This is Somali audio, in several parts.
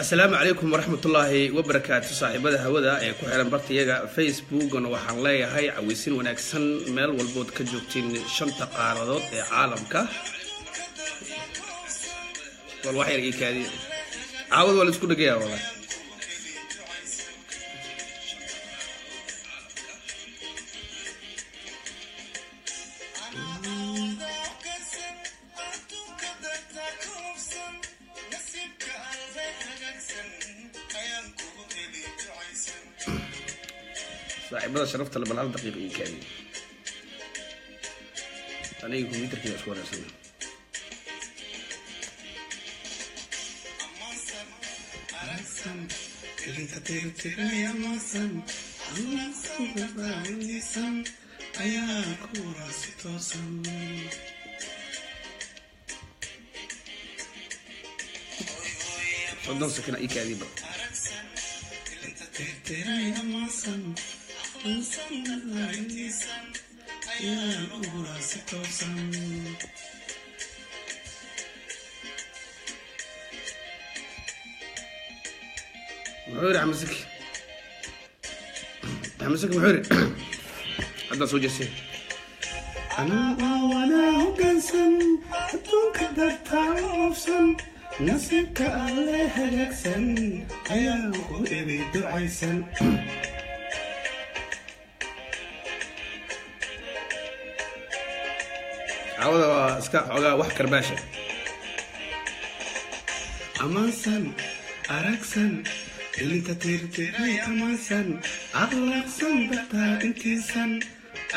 Asalaamu calaykum waraxmatullaahi wabarakaatu. Saaxiibada hawada ee ku xiran bartayaga Facebookna, waxaan leeyahay caweysin wanaagsan meel walbood ka joogtiin shanta qaaradood ee caalamka. Wal wax yar ii kaadiya, caawad waa la isku dhegaya wallahi. Saaxiibada sharafta le, bal hal daqiiq ii kaadiya, aniga computerkayga isku wareersana. 30 second ii kaadiya bal. Muxuu yidhi Axmed Saki? Axmed Saki muxuu yidhi? Haddaan soo jeestay. Anaa wanaa hoggaansan, adduunka dartaa oofsan, nasiibka Alle hagaagsan ayaan ku iri ducaysan. Caawada waa iska xoogaa wax karbaasha. Amaansan, aragsan, ilinta tirtiray, amaansan, akhlaaqsan, dartaa intiisan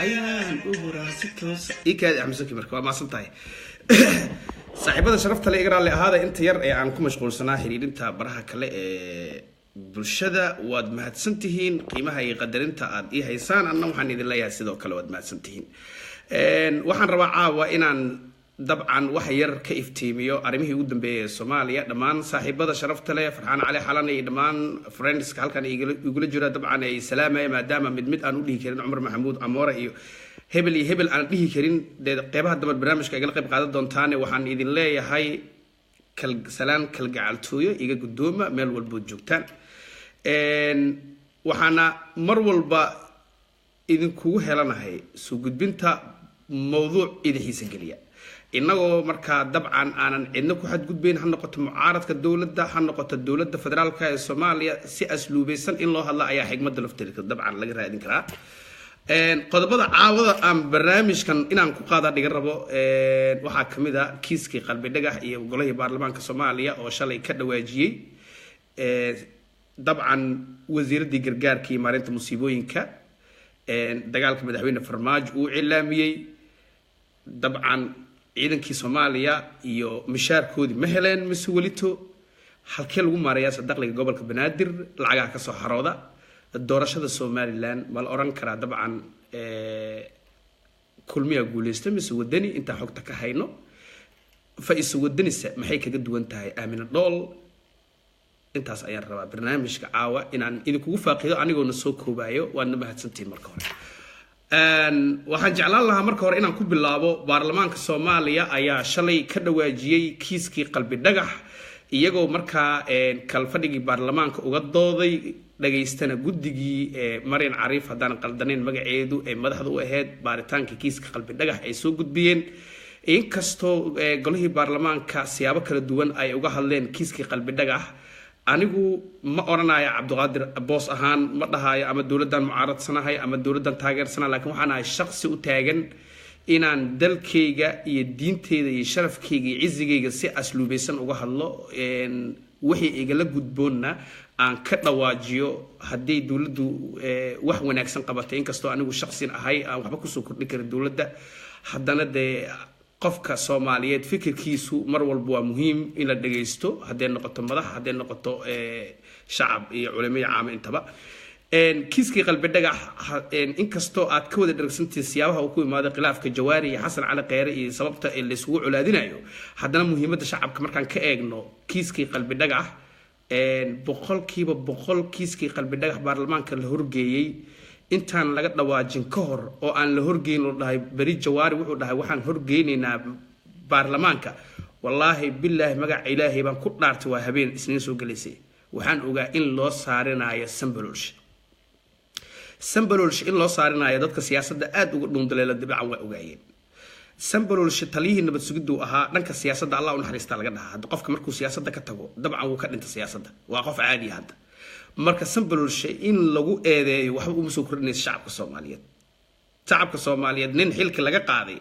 ayaan u huraa si toosa. Ii kaadi, Axmed Saki. Marka waa maasan tahay, saaxiibada sharafta le, iga raalli ahaada inta yar ee aan ku mashquulsanaa xiriirinta baraha kale ee bulshada. Waad mahadsan tihiin qiimaha iyo qadarinta aad ii haysaan, anna waxaan idin leeyahay sidoo kale waad mahadsan tihiin. Waxaan rabaa caawa inaan dabcan wax yar ka iftiimiyo arrimihii ugu dambeeyay ee Soomaaliya. Dhammaan saaxiibada sharafta leh, Farxaan Cali Xalan iyo dhammaan friendska halkan igula jira, dabcan ay salaamaya, maadaama mid mid aan u dhihi karin, Cumar Maxamuud Amoore iyo hebel iyo hebel aan dhihi karin, dee qeybaha dambe barnaamijka igala qayb qaadan doontaane, waxaan idin leeyahay salaan kalgacaltooyo iga guddooma meel walbood joogtaan. Waxaana mar walba idinkugu helanahay soo gudbinta mawduuc idin xiisa geliya, innagoo markaa dabcan aanan cidna ku xadgudbayn, ha noqoto mucaaradka dowladda, ha noqoto dowladda federaalka ee Soomaaliya. Si asluubeysan in loo hadla ayaa xigmadda lafteeda dabcan laga raadin karaa. Qodobada caawada aan barnaamijkan inaan ku qaada dhigan rabo waxaa kamid a kiiskii Qalbi Dhagax iyo golihii baarlamaanka Soomaaliya oo shalay ka dhawaajiyey dabcan wasiiraddii gargaarka iyo maareynta musiibooyinka, dagaalka madaxweyne Farmaajo uu cilaamiyey, dabcan ciidankii Soomaaliya iyo mishaarkoodii ma heleen mise welito, halkee lagu maareeyaa dakhliga gobolka Banaadir, lacagaha kasoo xarooda, doorashada Somaliland, ma la oran karaa dabcan Kulmiyaa guuleysta mise Wadani? Intaan xogta ka hayno, fa-iso Wadanisa maxay kaga duwan tahay Aamina Dhool? Intaas ayaan rabaa barnaamijka caawa inaan idinkugu faaqido anigoona soo koobayo. Waadna mahadsantihiin. Marka hore waxaan jeclaan lahaa marka hore inaan ku bilaabo baarlamaanka Soomaaliya ayaa shalay ka dhawaajiyey kiiskii Qalbi Dhagax, iyagoo markaa kalfadhigii baarlamaanka uga dooday, dhagaystana guddigii Marian Cariif, haddaan qaldanayn magaceedu, ee madaxda u ahayd baaritaankii kiiska Qalbi Dhagax ay soo gudbiyeen. Inkastoo golihii baarlamaanka siyaabo kala duwan ay uga hadleen kiiskii Qalbi Dhagax, anigu ma odhanayo Cabdiqaadir Boos ahaan ma dhahayo ama dowladdan mucaaradsanahay ama dowladdan taageersanahay, lakiin waxaan ahay shaqsi u taagan inaan dalkayga iyo diinteyda iyo sharafkayga iyo cizigayga si asluubeysan uga hadlo. Wixii igala gudboonna aan ka dhawaajiyo. Haddii dowladdu wax wanaagsan qabatay, inkastoo anigu shaqsin ahay aan waxba kusoo kordhin karin dowladda, haddana dee qofka Soomaaliyeed fikirkiisu mar walba waa muhiim in la dhagaysto, hadday noqoto madax, hadday noqoto shacab iyo culimo iyo caamo intaba. Kiiskii Qalbi Dhagax, inkastoo aad ka wada dharagsantihiin siyaabaha uu ku imaaday khilaafka Jawaari iyo Xasan Cali Kheyre iyo sababta laysugu colaadinayo, haddana muhiimadda shacabka markaan ka eegno, kiiskii Qalbi Dhagax 100% kiiskii Qalbi Dhagax baarlamaanka la horgeeyey intaan laga dhawaajin ka hor oo aan la horgeyn loo dhahay beri Jawaari wuxuu dhahay waxaan horgeynaynaa baarlamaanka. Wallaahi bilaahi, magaca Ilaahay baan ku dhaartay, waa habeen Isniin soo gelaysay, waxaan ogaa in loo saarinayo Sambalolsh. Sambalolsh in loo saarinayo dadka siyaasadda aada uga dhuundaleela dabcan waa ogaayeen. Sambalolsh taliyihii nabad sugiduu ahaa dhanka siyaasadda, Allah u naxariistaa laga dhahaa. Hadda qofka markuu siyaasadda ka tago, dabcan wuu ka dhinta siyaasadda, waa qof caadiya hadda. Marka Sambalolshe in lagu eedeeyo waxba uma soo kordhinaysa shacabka Soomaaliyeed. Shacabka Soomaaliyeed nin xilka laga qaaday,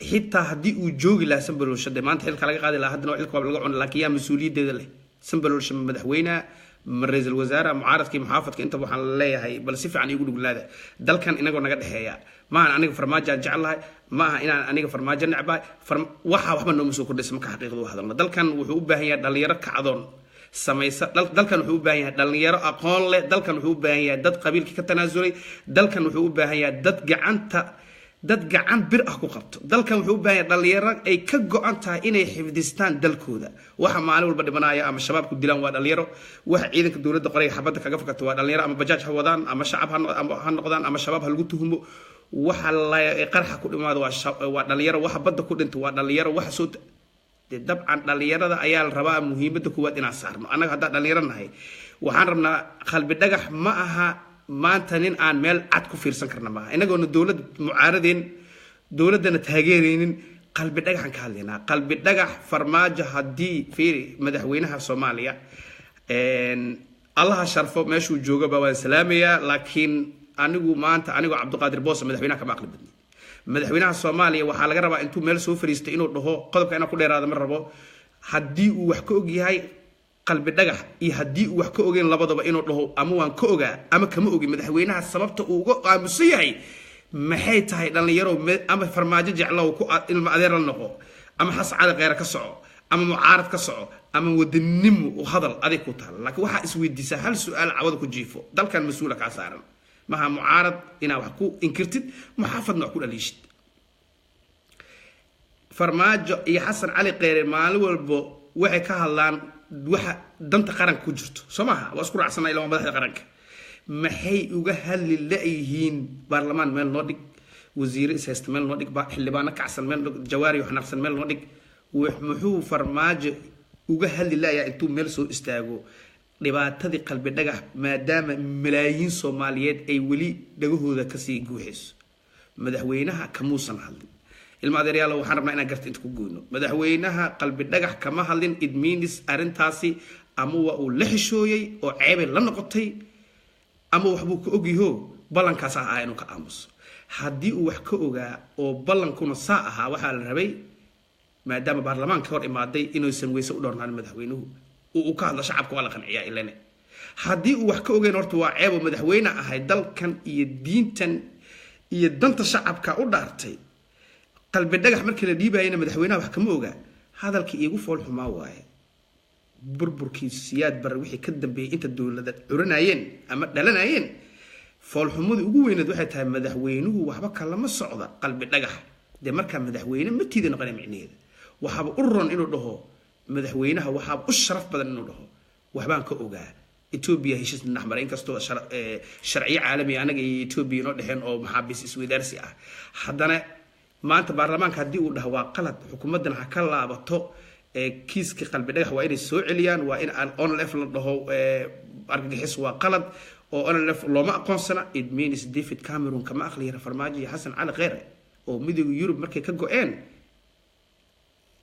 xitaa haddii uu joogi lahaa Sambalolshe, dee maanta xilka laga qaadi lahaa, haddana xilka waa laga cuna, laakiin yaa mas-uuliyaddeeda leh? Sambalolshe ma madaxweynaha, ma ra-iisul wasaare? Mucaaradka iyo muxaafadka intaba waxaan leeyahay, bal si fiican iigu dhuglaada. Dalkan inagoo naga dhexeeya maahan aniga Farmaajo aan jecelahay, ma aha inaan aniga Farmaajo necbahay. Waxa waxba nooma soo kordhaysa marka xaqiiqda u hadalno. Dalkan wuxuu u baahan yahay dhalinyaro kacdoon samaysa. Dalkan wuxuu u baahan yahay dhalinyaro aqoon leh. Dalkan wuxuu u baahan yahay dad qabiilkii ka tanaasulay. Dalkan wuxuu u baahan yahay dad gacanta, dad gacan bir ah ku qabto. Dalkan wuxuu u baahan yahay dhalinyaro ay ka go-an tahay inay xifdistaan dalkooda. Waxa maalin walba dhimanaya ama shabaabku dilaan waa dhalinyaro. Waxa ciidanka dowladda qorayga xabadda kaga fakato waa dhalinyaro, ama bajaaj ha wadaan, ama shacab ha noqdaan, ama shabaab ha lagu tuhumo. Waxa la qarxa ku dhimaada waa dhalinyaro. Waxa badda ku dhinta waa dhalinyaro. Waxa soo dee dabcan dhalinyarada ayaa la rabaa muhiimadda koowaad inaan saarno. Annaga haddaan dhalinyaro nahay, waxaan rabnaa Qalbi Dhagax ma aha maanta nin aan meel cad ku fiirsan karna maaha. Inagoona dowlad mucaaradeen, dowladdana taageeraynin, Qalbi Dhagaxan ka hadlaynaa. Qalbi Dhagax Farmaajo haddii fiiri, madaxweynaha Soomaaliya Allaha sharfo, meeshuu joogaba waan salaamayaa, laakiin anigu maanta anigoo Cabdiqaadir Boosa madaxweynaha kama aqli badni. Madaxweynaha Soomaaliya waxaa laga rabaa intuu meel soo fariistay inuu dhaho, qodobka inaan ku dheeraada ma rabo, haddii uu wax ka og yahay Qalbi Dhagax iyo haddii uu wax ka ogeyn labadaba, inuu dhaho ama waan ka ogaa ama kama ogin. Madaxweynaha sababta uu uga aamusan yahay maxay tahay? Dhallinyaro, ama Farmaajo jeclow, ku ilma adeer la noqo, ama Xasan Cali Kheyre ka soco, ama mucaarad ka soco, ama wadaninimo u hadal, adig ku taala. Laakiin waxaa isweydiisaa hal su-aal cawada ku jiifo: dalkan mas-uula kaa saaran. Maha mucaarad inaad wax ku inkirtid, muxaafadna wax ku dhaliishid. Farmaajo iyo Xasan Cali Kheyre maalin walbo waxay ka hadlaan waxa danta qaranka ku jirto, soo maaha? Waa isku raacsana ilaa waa madaxda qaranka. Maxay uga hadli la-yihiin? Baarlamaan meel noo dhig, wasiire ishaysta meel noo dhig, xildhibaano kacsan meel noo dhig, Jawaari xanaaqsan meel noo dhig. Muxuu Farmaajo uga hadli layaa intuu meel soo istaago dhibaatadii Qalbi Dhagax, maadaama malaayiin Soomaaliyeed ay weli dhagahooda kasii guuxayso? Madaxweynaha kamuusan hadlin. Ilma adeeryaal, waxaan rabnaa inaan garta inta ku goyno. Madaxweynaha Qalbi Dhagax kama hadlin. It means arrintaasi ama waa uu la xishooyey oo ceebay la noqotay, ama waxbuu ka ogyaho ballankaas ahaa inuu ka aamuso. Haddii uu wax ka ogaa oo ballankuna saa ahaa, waxaa la rabay maadaama baarlamaanka hor imaaday inuusan weyse u dhowrnaan madaxweynuhu uu ka hadlo. Shacabka waa la qanciyaa ilane. Haddii uu wax ka ogeyn, horta waa ceebo madaxweyne ahay, dalkan iyo diintan iyo danta shacabka u dhaartay. Qalbi Dhagax markii la dhiibayana madaxweynaha wax kama ogaa. Hadalkii iigu fool xumaa waaye. Burburkii Siyaad Barre wixii ka dambeeyey, inta dowlada curanayeen ama dhalanayeen, foolxumadii ugu weyneed waxay tahay madaxweynuhu waxba kalama socda Qalbi Dhagax. Dee markaa madaxweyne ma tiida noqonaya micnaheeda. Waxaaba u ron inuu dhaho madaxweynaha, waxaaba u sharaf badan inuu dhaho waxbaan ka ogaa, Etoobiya heshiis dhinac maray, inkastoo sharciyo caalami anaga iyo Etoobiya inoo dhexeen oo maxaabiis isweydaarsi ah, haddana maanta baarlamaanka haddii uu dhaho waa qalad, xukuumaddana ha ka laabato kiiskii Qalbi Dhagax, waa inay soo celiyaan, waa in ONLF la dhaho argagixis, waa qalad oo ONLF looma aqoonsana. It means David Cameron kama aqli yara Farmaajo iyo Xasan Cali Kheyre oo Midowga Yurub markay ka go-een.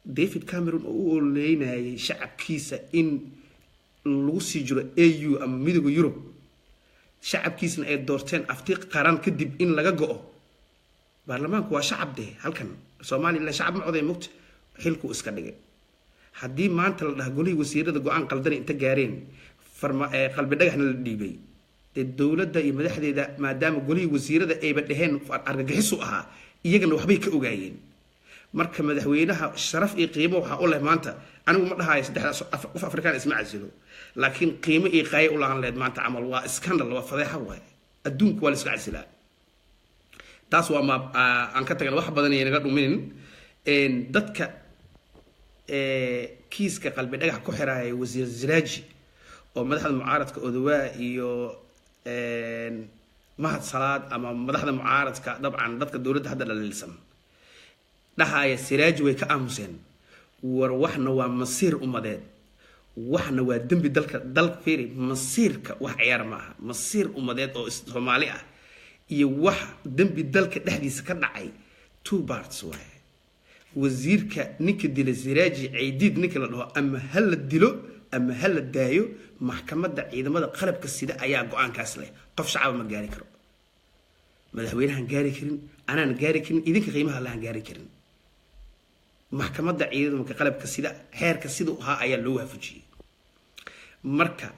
David Cameron oo u ololeynayay shacabkiisa in lagu sii jiro AU ama Midowga Yurub, shacabkiisna ay doorteen afti qaran kadib in laga go-o, baarlamaanku waa shacab dee. Halkan Somalilan shacab ma coday, mugta xilkuu iska dhigay. Haddii maanta la dhaha golihii wasiirada go-aan qaldan inta gaareen, Qalbi Dhagaxna la dhiibay, dee dowladda iyo madaxdeeda, maadaama golihii wasiirada ayba dheheen argagixisu ahaa, iyagana waxbay ka ogaayeen. Marka madaxweynaha sharaf iyo qiimo waxaa u leh maanta, anigu ma dhahayo saddexdaas qof Afrikaan isma casilo, laakiin qiimo iyo qaayo u lahaan leed maanta camal. Waa scandal, waa fadeexa waaye, adduunku waa la iska casilaa. Taas waa ma aan ka tagna, wax badan ay naga dhuminin. Dadka kiiska Qalbi Dhagax ku xiraaya wasiir Siraaji oo madaxda mucaaradka Odawaa iyo Mahad Salaad ama madaxda mucaaradka, dabcan dadka dowladda hadda dhaliilsan, dhahaya Siraaji way ka aamuseen. War, waxna waa masiir ummadeed, waxna waa dembi dalka dal. Fiiri, masiirka wax ciyaar ma aha. Masiir ummadeed oo Soomaali ah iyo wax dembi dalka dhexdiisa ka dhacay, two parts waaye. Wasiirka ninka dila Siraaji Caydiid, ninka la dhaho, ama ha la dilo ama ha la daayo, maxkamadda ciidamada qalabka sida ayaa go-aankaas leh. Qof shacaba ma gaari karo, madaxweynahan gaari karin, anaan gaari karin, idinka qiimaha lahan gaari karin. Maxkamadda ciidanka qalabka sida xeerka siduu ahaa ayaa loo waafajiyey. Marka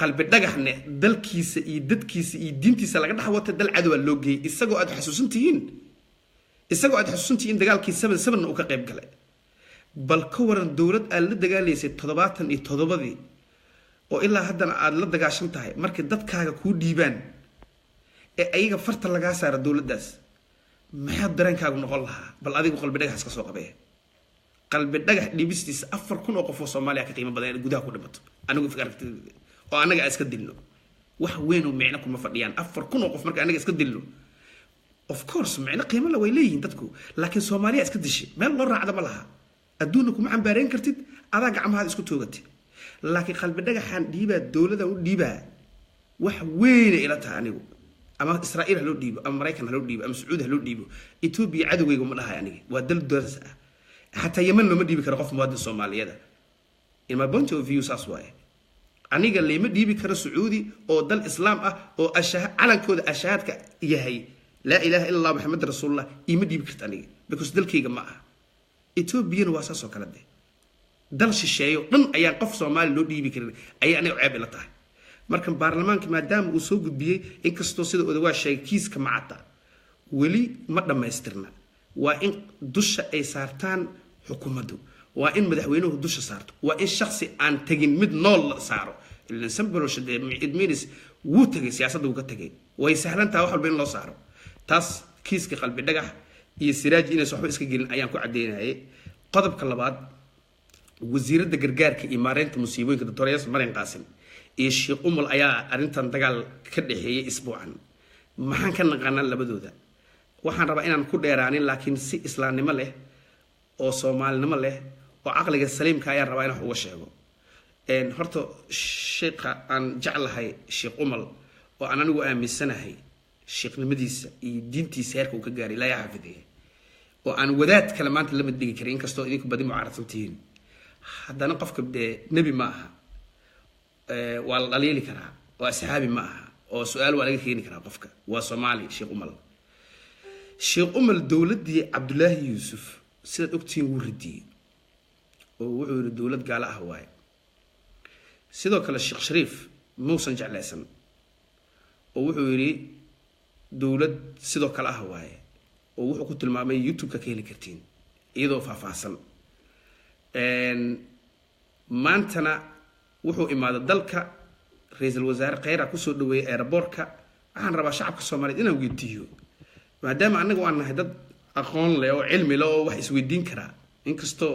Qalbi Dhagaxne dalkiisa iyo dadkiisa iyo diintiisa laga dhex watay, dal cadowaa loo geeyey, isagoo aad xasuusantihiin dagaalkii 7-7-na uu ka qayb galay. Bal ka waran dowlad aad la dagaalaysay 77-dii oo ilaa haddana aada la dagaashan tahay, markay dadkaaga kuu dhiibaan ee ayaga farta lagaa saara dowladdaas, maxaa dareenkaagu noqon lahaa? Bal adigu Qalbi Dhagax iska soo qabee. Qalbi Dhagax dhiibistiisa 4000 oo qof oo Soomaaliya ka qiimo badan in gudaha ku dhimato, anigu aragtidayda, oo annaga aan iska dilno. Wax weyn oo micno kuma fadhiyaan 4000 oo qof marka annaga iska dilno. Of course micno qiimo la way leeyihiin dadku, laakiin Soomaaliya iska dishay, meel loo raacda ma laha, adduunna kuma cambaareyn kartid, adaa gacmahaada isku toogatay. Laakiin Qalbi Dhagaxaan dhiibaa, dowladan u dhiibaa, wax weyna ila tahay anigu. Ama Israa'iil ha loo dhiibo, ama Maraykan ha loo dhiibo, ama Sacuudi ha loo dhiibo, Etoobiya cadowgayga ma dhahay aniga, waa dal daras ah. Xataa Yemen looma dhiibi karo qof muwaadin Soomaaliyeeda. In my point of view saas waaye. Aniga layma dhiibi karo Sacuudi oo dal Islaam ah oo calankooda ashahaadka yahay "Laa ilaaha illa Allah, Maxamed rasuulullah", iima dhiibi karta aniga, because dalkayga ma aha. Etoobiyana waa saas oo kale. De dal shisheeyo dhan ayaan qof Soomaali loo dhiibi karin ayay aniga ceeb ila tahay. Marka baarlamaanka maadaama uu soo gudbiyey, inkastoo sida Odawaa sheegay kiiska macadda weli ma dhammaystirna, waa in dusha ay saartaan xukuumaddu, waa in madaxweynuhu dusha saarto, waa in shaksi aan tegin mid nool la saaro. Ilan Sanbalooshe dee it means wuu tegay, siyaasadda wuu ka tegay, way sahlan tahay wax walba in loo saaro. Taas kiiska Qalbi Dhagax iyo Siraaji inaysan waxba iska gelin ayaan ku caddeynayay. Qodobka labaad, wasiiradda gargaarka iyo maareynta musiibooyinka, Doctor Yas Marin Qaasim, iyo Sheekh Umul ayaa arrintan dagaal ka dhexeeyey isbuucan. Maxaan ka naqaanaa labadooda? Waxaan rabaa inaan ku dheeraanin, laakiin si islaamnimo leh oo soomaalinimo leh oo caqliga saliimka ayaan rabaa inaan wax uga sheego. Horta sheekha aan jeclahay, Sheekh Umal, oo aan anigu aaminsanahay sheekhnimadiisa iyo diintiisa heerka uu ka gaaray, ilaa xafidiye, oo aan wadaad kale maanta lama dhigi karin, inkastoo idinku badi mucaaradsan tihiin, haddana qofka dee nebi ma aha, waa la dhaliili karaa, oo asxaabi ma aha, oo su-aal waa laga keeni karaa. Qofka waa Soomaali. Sheekh Umal, Sheekh Umal dowladdii Cabdulaahi Yuusuf, sidaad ogtihiin, wuu radiyey oo wuxuu yihi dowlad gaalo ah waaye. Sidoo kale Sheekh Shariif muusan jeclaysan oo wuxuu yidhi dowlad sidoo kale ah waaye, oo wuxuu ku tilmaamay, YouTube-ka ka heli kartiin iyadoo faahfaahsan. Maantana wuxuu imaaday dalka, ra-iisul wasaare Kheyra kusoo dhaweeyey airport-ka. Waxaan rabaa shacabka Soomaaliyeed inaan weydiiyo, maadaama annaga aan nahay dad aqoon leh oo cilmi leh oo wax isweydiin karaa, inkastoo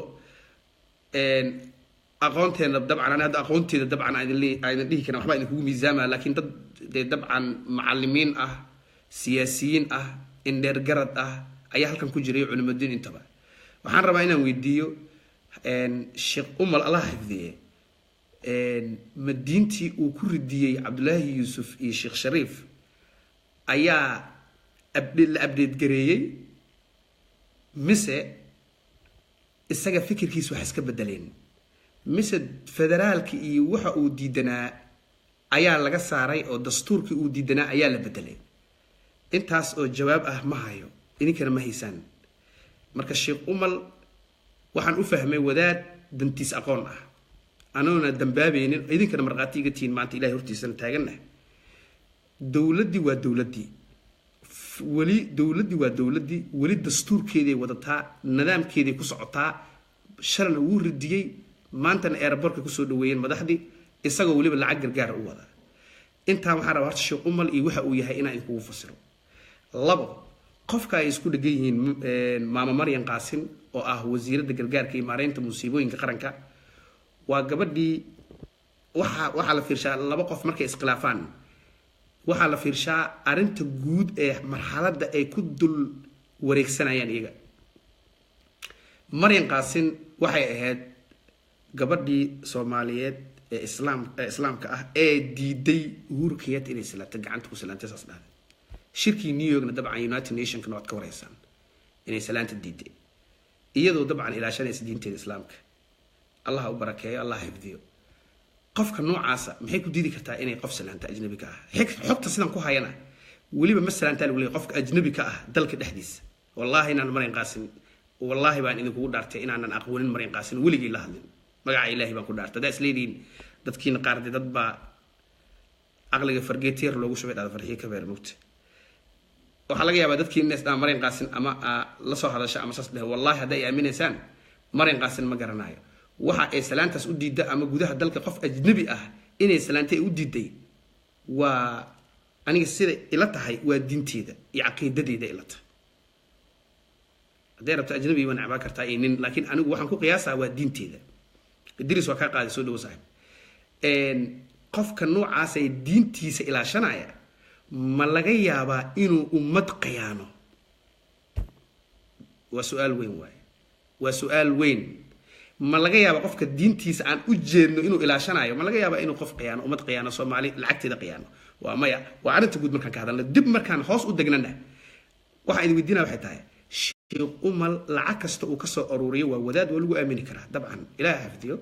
aqoonteena dabcan, ani hadda aqoonteeda dabcan aan idin dhihi karin waxbaa idinkugu miisaama, laakiin dad dee dabcan macalimiin ah, siyaasiyiin ah, indheer garad ah ayaa halkan ku jiray, culimadiin intaba. Waxaan rabaa inaan weydiiyo Sheekh Umal, Allah xifdiye, ma diintii uu ku ridiyey Cabdulaahi Yuusuf iyo Sheekh Shariif ayaa la update gareeyey, mise isaga fikirkiisa wax iska bedeleen, mise federaalka iyo waxa uu diidanaa ayaa laga saaray oo dastuurkii uu diidanaa ayaa la bedelay? Intaas oo jawaab ah ma hayo, idinkana ma haysaan. Marka Sheekh Umal waxaan u fahmay wadaad Dantiis aqoon ah, anoona dambaabaynin, idinkana markhaati iga tihiin, maanta Ilahay hortiisana taaganah. Dowladdii waa dowladdii weli, dowladdii waa dowladdii weli, dastuurkeeday wadataa, nidaamkeeday ku socotaa. Shalana wuu radiyey, maantana airportka kusoo dhaweeyeen madaxdii, isagoo weliba lacag gargaara u wadaa. Intaa waxaan rabaa horta Sheekh Umal iyo waxa uu yahay inaan idinkugu fasiro. Labo, qofka ay isku dhegan yihiin Maama Maryan Qaasim oo ah wasiiradda gargaarka iyo maareynta musiibooyinka qaranka, waa gabadhii. Waxaa la fiirshaa laba qof markay iskhilaafaan, waxaa la fiirshaa arrinta guud ee marxaladda ay ku dul wareegsanayaan iyaga. Maryan Qaasin waxay ahayd gabadhii Soomaaliyeed ee islaam ee islaamka ah ee diiday Uhuru Kenyatta inay salaantay, gacanta ku salaantay, saas dhahday. Shirkii New Yorkna dabcan United Nationkana waad ka wareysaan inay salaanta diiday, iyadoo dabcan ilaashanaysa diinteeda islaamka. Allah u barakeeyo, Allah xifdiyo. Qofka noocaasa maxay ku diidi kartaa inay qof salaanta ajnabi ka ah? Xogta sidan ku hayana weliba ma salaantaa lagu leeyahay qofka ajnabi ka ah dalka dhexdiisa. Wallaahi inaan Maryan Qaasin, wallaahi baan idinkugu dhaartay inaanan aqoonin Maryan Qaasin, weligii la hadlin. Magaca Ilaahay baan ku dhaartay. Haddaa isleedihiin dadkiina qaar dee dad baa caqliga fargeetiyer loogu shubay, dhada Farxiyo Kabeer mugta. Waxaa laga yaabaa dadkiina inay isdhahaan Maryan Qaasin ama la soo hadasha ama saas dheh. Wallaahi hadday aaminaysaan, Maryan Qaasin ma garanayo. Waxa ay salaantaas u diidda ama gudaha dalka qof ajnabi ah inay salaantay u diiday, waa aniga sida ila tahay, waa diinteeda iyo caqiidadeeda ila tahay. Hadday rabto ajnabi waa necbaa kartaa iyo nin, laakiin anigu waxaan ku qiyaasaa waa diinteeda. Idris, waa kaa qaaday, soo dhawo saaxib. Qofka noocaas ee diintiisa ilaashanaya ma laga yaabaa inuu ummad khiyaano? Waa su-aal weyn waaye, waa su-aal weyn. Ma laga yaaba qofka diintiisa aan u jeedno inuu ilaashanayo, ma laga yaabaa inuu qof khiyaano, ummad khiyaano, Soomaali lacagteeda khiyaano? Waa maya. Waa arrinta guud markaan ka hadalno. Dib markaan hoos u degnana, waxaan idin weydiinaya waxay tahay: Sheekh Umal lacag kasta uu kasoo aruuriyo, waa wadaad, waa lagu aamini karaa dabcan, Ilaaha xafdiyo,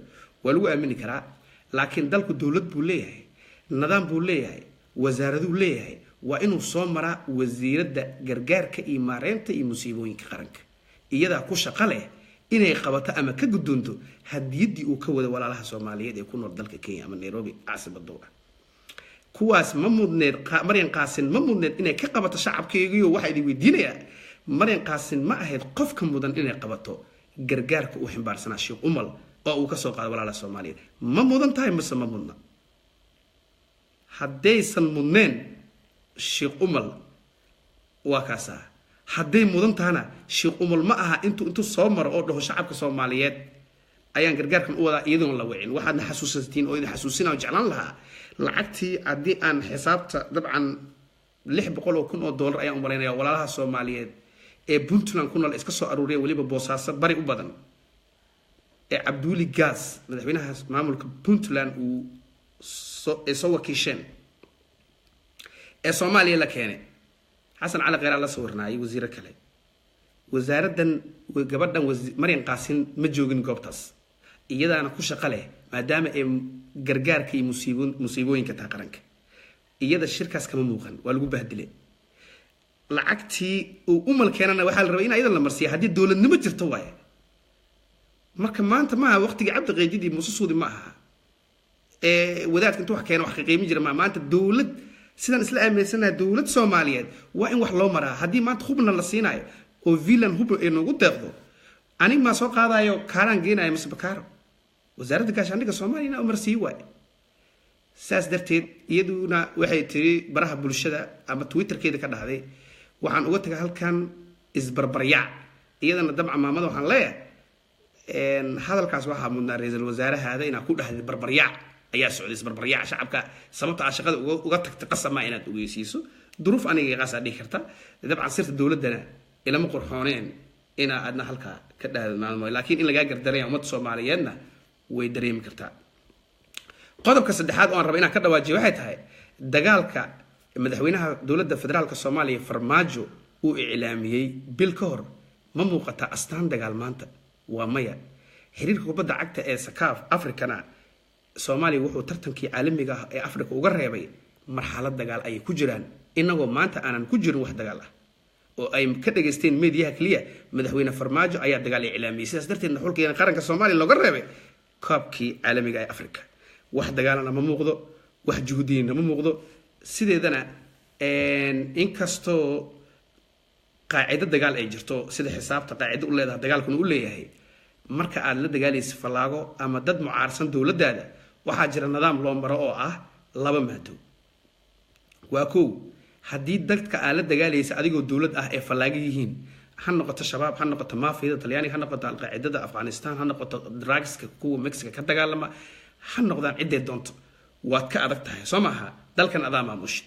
waa lagu aamini karaa. Laakiin dalku dowlad buu leeyahay, nidaam buu leeyahay, wasaaraduu leeyahay. Waa inuu soo maraa wasiiradda gargaarka iyo maareynta iyo musiibooyinka qaranka. Iyadaa ku shaqo leh inay qabato ama ka guddoonto hadiyaddii uu ka wada walaalaha Soomaaliyeed ee ku nool dalka Kenya ama Nairobi caasimaddow ah. Kuwaas ma mudneed Maryan Qaasin? Ma mudneed inay ka qabato shacabkaygiyo? Waxaa idin weydiinayaa: Maryan Qaasin ma ahayd qofka mudan inay qabato gargaarka uu ximbaarsanaa Sheekh Umal oo uu kasoo qaado walaalaha Soomaaliyeed? Ma mudan tahay mise ma mudna? Haddaysan mudneen Sheekh Umal waa kaasaa. Hadday mudan tahana, Sheekh Umal ma aha intuu soo maro oo dhaho shacabka Soomaaliyeed ayaan gargaarkan u wadaa, iyadoon la wicin. Waxaadna xasuusatiin oo idin xasuusinaa oo jeclaan lahaa, lacagtii haddii aan xisaabta dabcan $600,000 ayaan u malaynaya walaalaha Soomaaliyeed ee Puntland ku nool iska soo aruuriya, weliba Boosaaso bari u badan, ee Cabduuli Gaas, madaxweynaha maamulka Puntland, uu soo ay soo wakiisheen ee Soomaaliya la keenay, Xasan Cali Kheyraa la sawirnaayay, wasiiro kale, wasaaraddan, gabadhan Maryan Qaasin ma joogin goobtaas. Iyadaana ku shaqo leh maadaama ay gargaarka iyo musiibooyinka tahay qaranka. Iyada shirkaas kama muuqan, waa lagu bahdilay. Lacagtii uu Umal keenana waxaa la rabay in ayada la marsiiya haddii dowladnimo jirto waaye. Marka maanta maaha waqtigii Cabdi Qaydid iyo Muuse Suudi, ma aha ee wadaadka intuu wax keena wax qiimin jira. Ma maanta dowlad sidaan isla aaminsanahay, dowlad Soomaaliyeed waa in wax loo maraa. Haddii maanta hubna la siinayo oo Finland hub ay noogu deeqdo, anig maa soo qaadayo kaaraan geenayo mase Bakaaro? Wasaaradda gaashaandhigga Soomaaliya inaa umarsiiyi waaye. Saas darteed iyaduna waxay tiri baraha bulshada ama Twitterkeeda ka dhahday, waxaan uga tagay halkan isbarbaryaac. Iyadana dabcan maamada waxaan leeyahay, hadalkaas waxaa mudnaa ra-iisul wasaarahaada inaad ku dhahdid barbaryaac ayaa socday, isbarbaryaac shacabka. Sababta aad shaqada uga tagtay qasab maa inaad ogeysiiso duruuf aniga qaasaa dhihi karta. Dabcan sirta dowladdana ilama qurxooneen inaa adna halkaa ka dhahdo maalmo, laakiin in lagaa gardaraya ummadda Soomaaliyeedna way dareemi kartaa. Qodobka saddexaad oo aan raba inaan ka dhawaajiyo waxay tahay dagaalka madaxweynaha dowladda federaalka Soomaaliya Farmaajo uu iclaamiyey bil ka hor, ma muuqataa astaan dagaal maanta? Waa maya. Xiriirka kubadda cagta ee Sakaaf Africana Soomaaliya wuxuu tartankii caalamiga ah ee Africa uga reebay marxalad dagaal ayay ku jiraan, inagoo maanta aanan ku jirin wax dagaal ah. Oo ay ka dhageysteen meediyaha keliya, Madaxweyne Farmaajo ayaa dagaal iclaamiyey, sidaas darteedna xulkeena qaranka Soomaaliya looga reebay koobkii caalamiga ee Africa. Wax dagaalana ma muuqdo, wax juhudiyina ma muuqdo. Sideedana inkastoo qaacido dagaal ay jirto, sida xisaabta qaacido u leedahay dagaalkuna u leeyahay, marka aad la dagaalaysa fallaago ama dad mucaarsan dowladdaada, waxaa jira nidaam loo maro oo ah laba maado. Waa kow, haddii dadka aad la dagaalaysa adigoo dowlad ah ee fallaaga yihiin, ha noqoto Shabaab, ha noqoto maafiyada Talyaaniga, ha noqoto Alqaacidada Afghanistan, ha noqoto drugska kuwa Mexica ka dagaalama, ha noqdaan ciddee doonto, waad ka adag tahay, soo maaha? Dalkan adaa maamushid.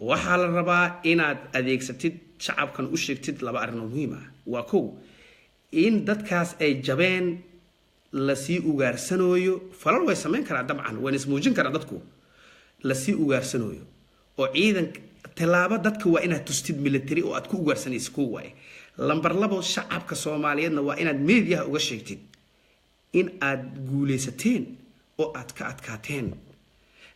Waxaa la rabaa inaad adeegsatid, shacabkan u sheegtid laba arrin oo muhiim ah. Waa kow, in dadkaas ay jabeen, lasii ugaarsanooyo. Falal way samayn karaa dabcan, wayna ismuujin karaa dadku, lasii ugaarsanooyo oo ciidan tallaabo dadka waa inaad tustid military oo aad ku ugaarsanaysa. Kow waaye. Lambar labo, shacabka Soomaaliyeedna waa inaad meediyaha uga sheegtid in aad guulaysateen oo aad ka adkaateen.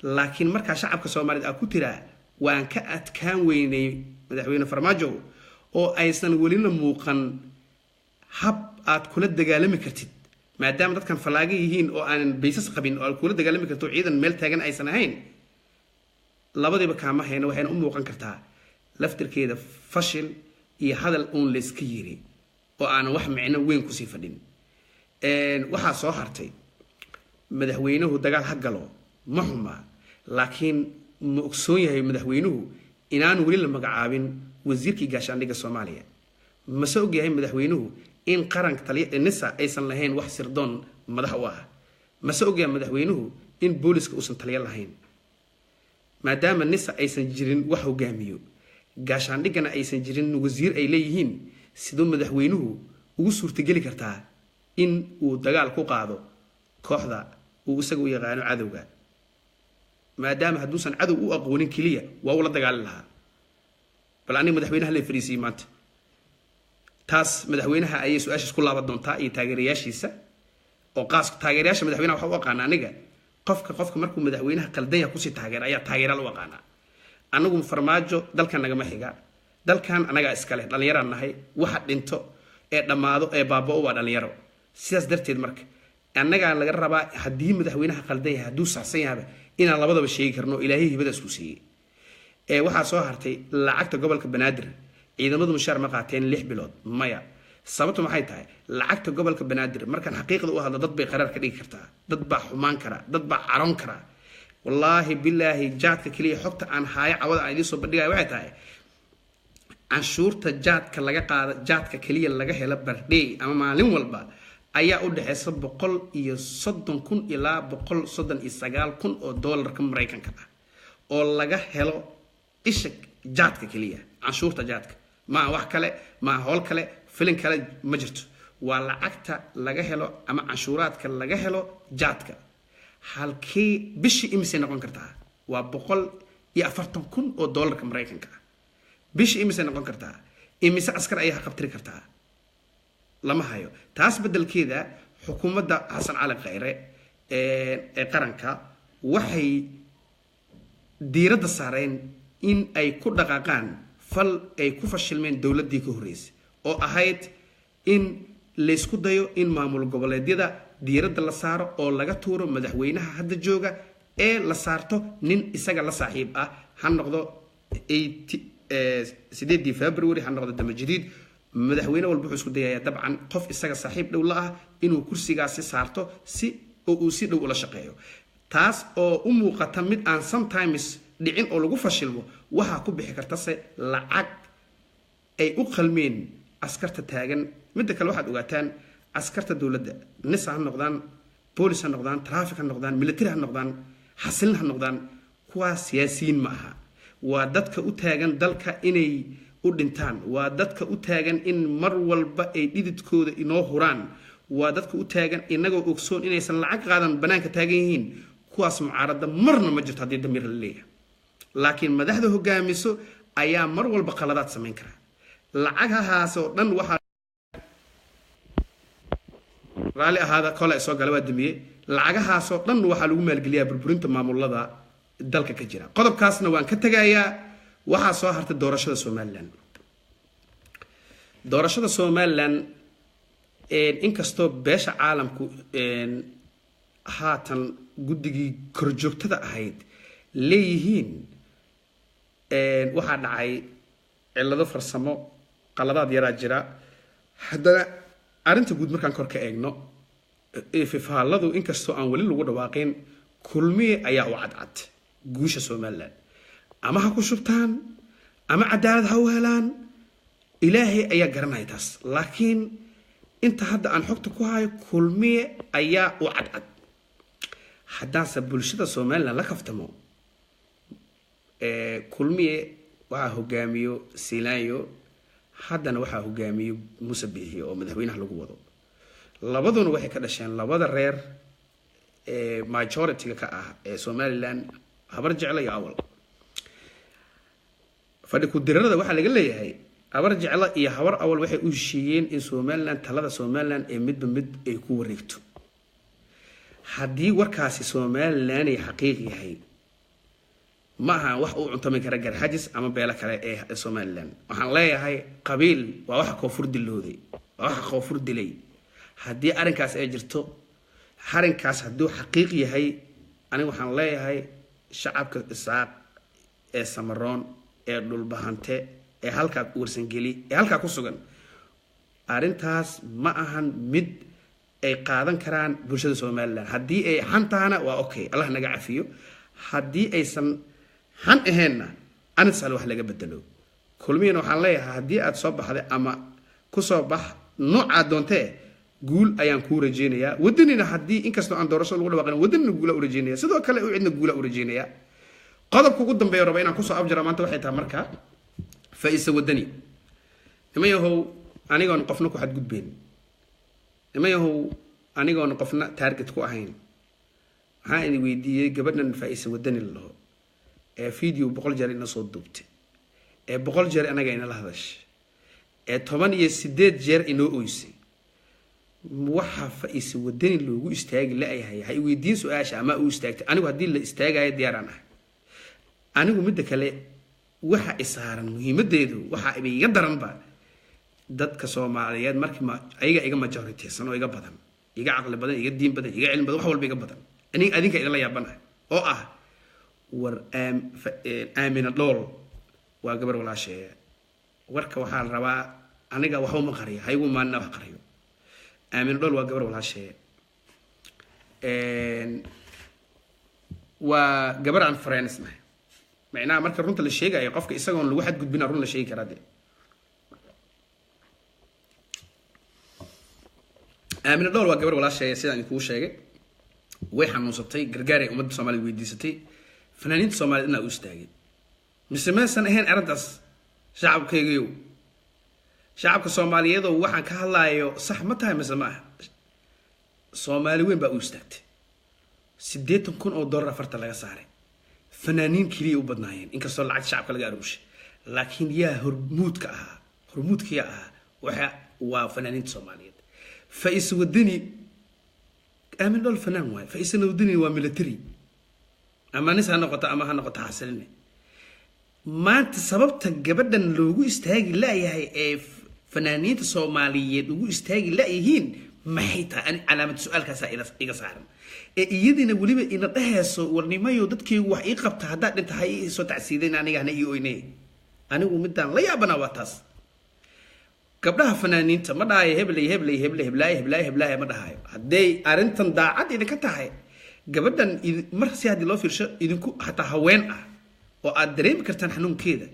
Laakiin markaa shacabka Soomaaliyeed aad ku tiraa "waan ka adkaan weynay Madaxweyne Farmaajo" oo aysan welina muuqan hab aad kula dagaalami kartid, maadaama dadkan fallaaga yihiin oo aanan baysas qabin oo aad kula dagaalami karto, ciidan meel taagan aysan ahayn, labadiiba kaama hayno. Waxayna u muuqan kartaa laftirkeeda fashil iyo hadal uun layska yiri oo aanan wax micno weyn kusii fadhin. Waxaa soo hartay, madaxweynuhu dagaal ha galo, ma xuma, laakiin ma ogsoon yahay madaxweynuhu inaanu weli la magacaabin wasiirkii gaashaandhigga Soomaaliya? Mase og yahay madaxweynuhu in qaranka taliya NISA aysan lahayn wax sirdoon madax u ah? Mase og yahay madaxweynuhu in booliska uusan taliyo lahayn? Maadaama NISA aysan jirin wax hogaamiyo, gaashaandhiggana aysan jirin wasiir ay leeyihiin, siduu madaxweynuhu ugu suurtageli kartaa in uu dagaal ku qaado kooxda uu isaga u yaqaano cadowga? Maadaama hadduusan cadow u aqoonin keliya waa ula dagaali lahaa. Bal aniga madaxweynaha la fariisiyey maanta, taas madaxweynaha ayay su-aashaas ku laaban doontaa iyo taageerayaashiisa oo qaas. Taageerayaasha madaxweynaha waxa u aqaana aniga qofka markuu madaxweynaha qaldan yahay kusii taageera ayaa taageeraal u aqaanaa. Anagu Farmaajo dalkan nagama xiga, dalkan anagaa iskale, dhallinyaraan nahay. Waxa dhinto ee dhammaado ee baaba'o waa dhallinyaro. Sidaas darteed marka annagaa laga rabaa, haddii madaxweynaha qaldan yahay, hadduu saxsan yahaba, inaan labadaba sheegi karno. Ilaahay hibadaas ku siiyey. Ee waxaa soo hartay lacagta gobolka Banaadir. Ciidamadu mushaar ma qaateen 6 bilood? Maya. Sababtu maxay tahay? Lacagta gobolka Banaadir, markaan xaqiiqda u hadlo, dad bay qaraar ka dhigi kartaa, dad baa xumaan kara, dad baa caroon kara. Wallaahi bilaahi, jaadka keliya xogta aan haayo cawada aan idiin soo bandhigaya waxay tahay canshuurta jaadka laga qaada, jaadka keliya laga helo per day ama maalin walba ayaa u dhexeysa 130,000 ilaa 139,000 oo doolarka Maraykanka ah oo laga helo isha jaadka keliya. Canshuurta jaadka maa wax kale, maa howl kale, filin kale ma jirto. Waa lacagta laga helo ama canshuuraadka laga helo jaadka. Halkii bishii imisay noqon kartaa? Waa 140,000 oo doolarka Maraykanka ah. Bishii imisay noqon kartaa? Imise askar ayaa qabtiri kartaa? Lama hayo. Taas beddelkeeda xukuumadda Xasan Cali Khayre ee qaranka waxay diiradda saareen in ay ku dhaqaaqaan fal ay ku fashilmeen dowladdii ka horreysay, oo ahayd in laysku dayo in maamul goboleedyada diiradda la saaro oo laga tuuro madaxweynaha hadda jooga ee la saarto nin isaga la saaxiib ah, ha noqdo 8-dii February, ha noqdo Damajadiid. Madaxweyne walba wuxuu isku dayayaa dabcan qof isaga saaxiib dhow la ah inuu kursigaasi saarto si oo uu si dhow ula shaqeeyo, taas oo u muuqata mid aan sometimes dhicin oo lagu fashilmo. Waxaa ku bixi karta se lacag ay u qalmeen askarta taagan. Midda kale, waxaad ogaataan askarta dowladda, NISA ha noqdaan, boolis ha noqdaan, traffic ha noqdaan, military ha noqdaan, xasilin ha noqdaan, kuwaas siyaasiyiin ma aha. Waa dadka u taagan dalka inay u dhintaan, waa dadka u taagan in mar walba ay dhididkooda inoo huraan, waa dadka u taagan inagoo ogsoon inaysan lacag qaadan banaanka taagan yihiin. Kuwaas mucaaradda marna ma jirto haddii damiir la leeyahay. Laakiin madaxda hogaamiso ayaa mar walba qaladaad samayn kara. Lacagahaas oo dhan waxaa, raalli ahaada, kole soo gala waa damiyey. Lacagahaasoo dhan waxaa lagu maalgeliyaa burburinta maamulada dalka ka jira. Qodobkaasna waan ka tegayaa. Waxaa soo hartay doorashada Somaliland. Doorashada Somaliland, inkastoo beesha caalamku haatan guddigii korjoogtada ahayd leeyihiin waxaa dhacay cillado farsamo, qaladaad yaraa jira, haddana arrinta guud markaan kor ka eegno, fifaaladu inkastoo aan weli lagu dhawaaqin, Kulmiye ayaa u cadcad guusha Somaliland. Ama ha ku shubtaan ama cadaalad ha u helaan, Ilaahay ayaa garanaya taas, laakiin inta hadda aan xogta ku hayo, Kulmiye ayaa u cadcad. Haddaanse bulshada Somaliland la kaftamo, Kulmiye waxaa hogaamiyo Silaanyo, haddana waxaa hogaamiyo Muuse Biixi oo madaxweynaha lagu wado. Labaduna waxay ka dhasheen labada reer ee majority-ga ka ah ee Somaliland, Habar Jeclo iyo Awal. Fadhi ku-dirarada waxaa laga leeyahay Habar Jeclo iyo Habar Awal waxay u heshiiyeen in Somaliland, talada Somaliland ee midba mid ay ku wareegto. Haddii warkaasi Somaliland ay xaqiiq yahay, ma aha wax uu cuntami kara Garxajis ama beelo kale ee Somaliland. Waxaan leeyahay qabiil waa waxa koonfur dilooday, waa waxa koonfur dilay. Haddii arrinkaas ay jirto, arrinkaas hadduu xaqiiq yahay, aniga waxaan leeyahay shacabka Isaaq ee Samaroon ee Dhulbahante ee halkaa Warsangeli ee halkaa ku sugan, arrintaas ma ahan mid ay qaadan karaan bulshada Somaliland. Haddii ay xan tahana waa okay, Allah naga cafiyo. Haddii aysan xan ahaynna, arintaas wax laga bedelo. Kulmiyana waxaan leeyahay, haddii aad soo baxday ama kusoo bax noocaad doontee, guul ayaan kuu rajeynayaa. Wadanina haddii inkastoo aan doorasho lagu dhawaaqin, Wadanina guula u rajeynaya, sidoo kale u cidna guula u rajeynaya. Qodobka ugu dambeeya raba inaan kusoo abjara maanta waxay tahay marka Faa'iisa Wadani. Niman yahow, anigoon qofna ku xadgudbeyn, niman yahow, anigoon qofna target ku ahayn, waxaan idin weydiiyey gabadhan Faa'iisa Wadani la dhaho ee video 100 jeer ina soo duubtay, ee 100 jeer anaga inala hadashay, ee 18 jeer inoo oysay, waxa Faa'iisa Wadani loogu istaagi la-yahay? Ha i weydiin su-aasha ama u istaagtay. Anigu haddii la istaagayo diyaaraan ahay. Anigu midda kale waxa isaaran muhiimadeedu waxa iba iga daranba dadka Soomaaliyeed markii ma ayaga iga majoritysan oo iga badan, iga caqli badan, iga diin badan, iga cilmi badan, wax walba iga badan, aniga adinka idinla yaabanahay oo ah war Aamina Dhool waa gabar walaasheeya. Warka waxaa la rabaa aniga waxba ma qariyo, haygu maalina wax qariyo. Aamina Dhool waa gabar walaasheeya, waa gabar aan friends nahay. Macnaha marka runta la sheegayo, qofka isagoon lagu xadgudbina run la sheegi karaa dee. Aamina Dhool waa gabar walaasheeya, sidaan idinkuu sheegay. Way xanuunsatay, gargaar ay ummadda Soomaalida weydiisatay, fanaaniinta Soomaaliyed inaa u istaagay. Mise maysan ahayn arrintaas? Shacabkaygiyow, shacabka Soomaaliyeedow, waxaan ka hadlaayo sax ma tahay mise ma aha? Soomaali weyn baa u istaagtay, 80,000 oo dollar afarta laga saaray, fanaaniin keliya u badnaayeen, inkastoo lacagta shacabka laga aruushay, laakiin yaa hormuudka ahaa? Hormuudka yaa ahaa? Waxa waa fanaaniinta Soomaaliyeed. Fa'is Wadani, Aamin Dhol fanaan waaye, Fa'isana Wadani waa military, ama nis ha noqoto ama ha noqoto xasiline. Maanta sababta gabadhan loogu istaagi la'yahay ee fanaaniinta Soomaaliyeed ugu istaagi la'yihiin maxay tahay? Ani calaamad su-aalkaasaa iga saaran, ee iyadiina weliba ina dhehayso warnimayo dadkaygu wax ii qabta, haddaad dhinta ha ii soo tacsiidayn, aniga hana ii oyne. Anigu midaan la yaabanaa waa taas. Gabdhaha fanaaniinta ma dhahayo hebley hebley heble heblaaye heblaaye heblaaye ma dhahayo. Hadday arrintan daacad idinka tahay, gabadhan mar si haddii loo fiirsho idinku xataa haween ah oo aad dareemi kartaan xanuunkeeda,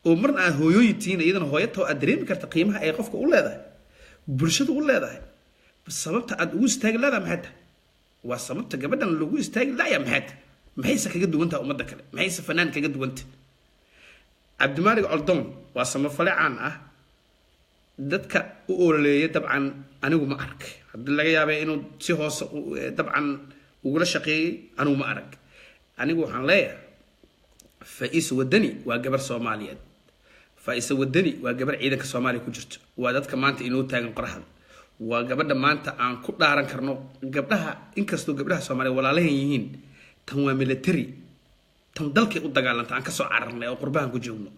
oo marna aad hooyooyin tihiin, iyadana hooyata, oo aad dareemi karta qiimaha ay qofka u leedahay, bulshada u leedahay, sababta aad ugu istaagi leedahay maxay tahay? Waa sababta gabadhan lagu istaagi laaya maxay tahay? Maxayse kaga duwan tahay ummadda kale? Maxayse fanaan kaga duwan tahay? Cabdimaalig Coldoon waa samafale caan ah, dadka u ololeeya. Dabcan anigu ma arag, haddii laga yaabay inuu si hoose dabcan ugula shaqeeyey, anigu ma arag. Anigu waxaan leeyahay Faa-iisa Wadani waa gabar Soomaaliyeed. Faa-iisa Wadani waa gabar ciidanka Soomaaliya ku jirto, waa dadka maanta inoo taagan qoraxda, waa gabadha maanta aan ku dhaaran karno gabdhaha. Inkastoo gabdhaha Soomaaliya walaalahan yihiin, tan waa military, tan dalkay u dagaalanta aan kasoo cararnay oo qurbahan ku joogno,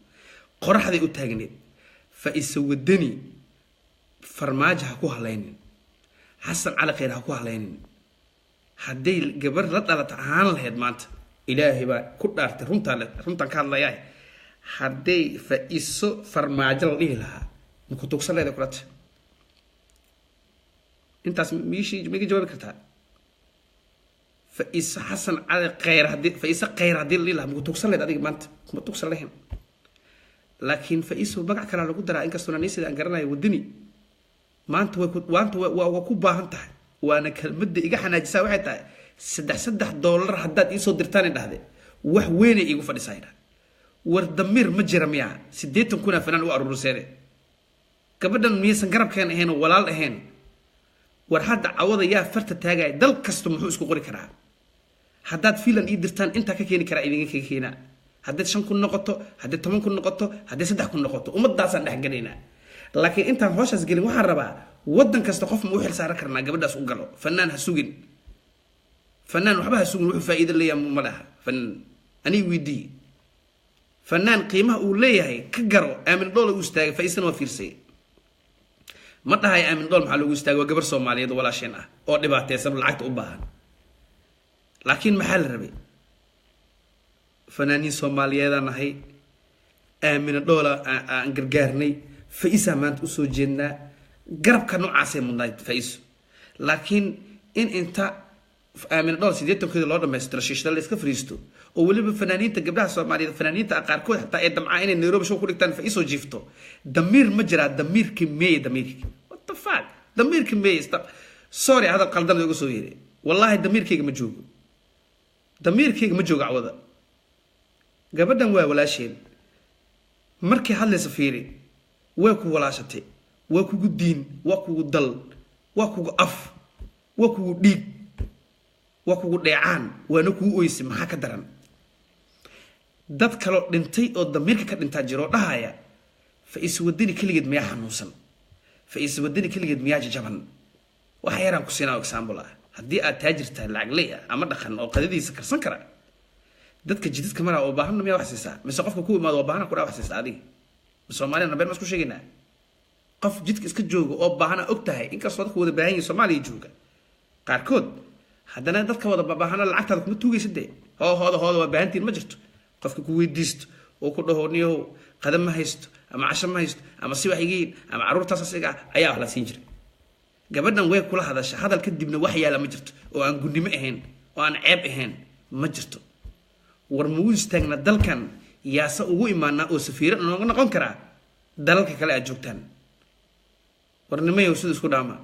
qoraxday u taagneed. Fa-isa Wadani Farmaajo ha ku halaynin, Xasan Cali Khayr ha ku halaynin. Hadday gabar la dhalata ahaan lahayd maanta, Ilaahay baa ku dhaartay, runtaa runtaan ka hadlayaa, hadday Fa-iso Farmaajo la dhihi lahaa, maku tugsan leeda kulata? Intaas miishii maiga jawaabi kartaa? Fa-iso Xasan Cali Khayr haddii Fa-iso Khayr haddii la dhihi lahaa, maku tugsan leed adiga maanta? Kuma tugsan lahayn. Laakiin Fa-iso magac kalaa lagu daraa, inkastoo nanisida aan garanayo Wadani. Maanta way ku maanta waa ku baahan tahay, waana kelmadda iga xanaajisaa. Waxay tahay $3 haddaad iisoo dirtaan dhahde, wax weynay iigu fadhisaa idhahde. War damiir ma jira miyaa? 80,000 fanaan u aruuriseene, gabadhan miyaysan garabkeen ahayn oo walaal ahayn? War hadda cawada yaa farta taagaya? Dal kasta muxuu isku qori karaa? Haddaad filan ii dirtaan, intaa ka keeni karaa, idinka kaga keenaa. Haddayd 5,000 noqoto, hadday 10,000 noqoto, hadday 3,000 noqoto, ummadaasaan dhex gelaynaa. Laakiin intaan howshaas gelin, waxaan rabaa waddan kasta qof ma u xil saaran karnaa gabadhaas u galo? Fanaan ha sugin, fanaan waxba ha sugin. Wuxuu faa'iido leeyahay ma laha fanaan. Aniga weydii, fanaan qiimaha uu leeyahay ka garo. Aamin Dhoola u istaagay, Faaisana waa fiirsay. Ma dhahay Aamin Dhool maxaa loogu istaagay? Waa gabar Soomaaliyeed oo walaasheen ah oo dhibaateysan oo lacagta u baahan. Laakiin maxaa la rabay? Fanaaniin Soomaaliyeedaan nahay, Aamina Dhoola aan gargaarnay, Faisaa maanta usoo jeednaa. Garabka noocaasay mudnayd Faiso. Laakiin in inta Aamina Dhool 80-keeda loo dhamaystiro, shiishada la iska fariisto, oo weliba fanaaniinta gabdhaha Soomaaliyeed, fanaaniinta qaarkood xataa ay damcaa inay Nairobi show ku dhigtaan, Faisoo jiifto, damiir ma jiraa? Damiirka meeye? Damiirka, what the fuck, damiirka meeye? Sorry, hadal qaldan iga soo yeeray. Wallaahi damiirkayga ma joogo, damiirkayga ma joogo cawada. Gabadhan waa walaasheen. Markay hadlaysa fiiri, way ku walaashatay, waa kugu diin, waa kugu dal, waa kugu af, waa kugu dhiig, waa kugu dheecaan, waana kugu oysay. Maxaa ka daran? Dad kaloo dhintay oo damiirka ka dhintaa jiro oo dhahaya, Fa-iis Wadani keligeed miyaa xanuunsan? Fa-iis Wadani keligeed miyaa jajaban? Waxa yaraan ku siinaa example ah: haddii aad taajir tahay, lacagley ah ama dhaqan oo qadadiisa karsan kara, dadka jidadka maraa oo baahanna miyaa wax siisaa, mise qofka ku imaado oo baahana ku dhaa wax siisaa adiga? Soomaaliyana been ma isku sheegaynaa? Qof jidka iska jooga oo baahana og tahay, inkastoo dadka wada baahan yihin Soomaaliya jooga qaarkood, haddana dadka wada baahana lacagtaada kuma tuugaysa dee. Hoo hooda hooda waa baahantiin ma jirto. Qofka ku weydiisto oo ku dhaho, niyahow, qada ma haysto ama casho ma haysto ama si wax igiin ama carruurtaas asiga ah, ayaa wax la siin jiray. Gabadhan way kula hadasha, hadal kadibna wax yaala ma jirto oo aan gunnimo ahayn oo aan ceeb ahayn ma jirto. War magu istaagna dalkan yaase ugu imaanaa oo safiiro nooga noqon karaa dalalka kale aad joogtaan? War nimayow, sida isku dhaama.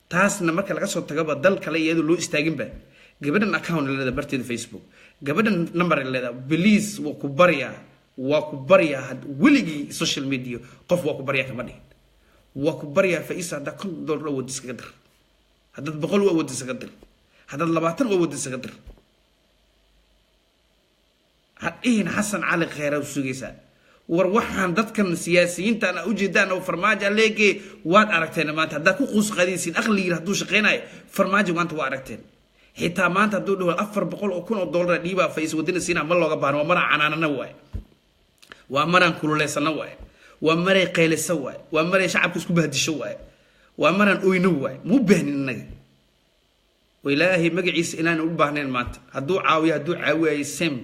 Taasna marka laga soo tagaba, dal kale iyadoo loo istaaginba, gabadhan account leeda barteeda Facebook, gabadhan number leeda. Please, waa ku baryaa, waa ku baryaa. Weligii social media qof waa ku baryaa kama dhihin. Waa ku baryaa Faisa, haddaa $50 awood iskaga dir, haddaad 100 u awood iskaga dir, haddaad 20 u awood iskaga dir. Hadhihin Xasan Cali Kheyra u sugaysaa. War waxaan dadkan siyaasiyiintan a ujeedaan oo Farmaajo leege waad aragteen maanta. Haddaad ku quus qadaysiin aqligiin hadduu shaqeynayo, Farmaajo maanta waa aragteen. Xitaa maanta hadduu dhaho $400,000 dhiibaa Fais Wadina siinaa, ma looga baahno. Waa maraan canaanana waay, waa maraan kululeysana waay, waa maray qaylisa waay, waa maray shacabka isku bahdisho waay, waa maraan oyno waay. Muu baahnin innaga, ilaahay magaciisa inaan u baahnayn maanta. Hadduu caawiyo, hadduu caawiyayo, same,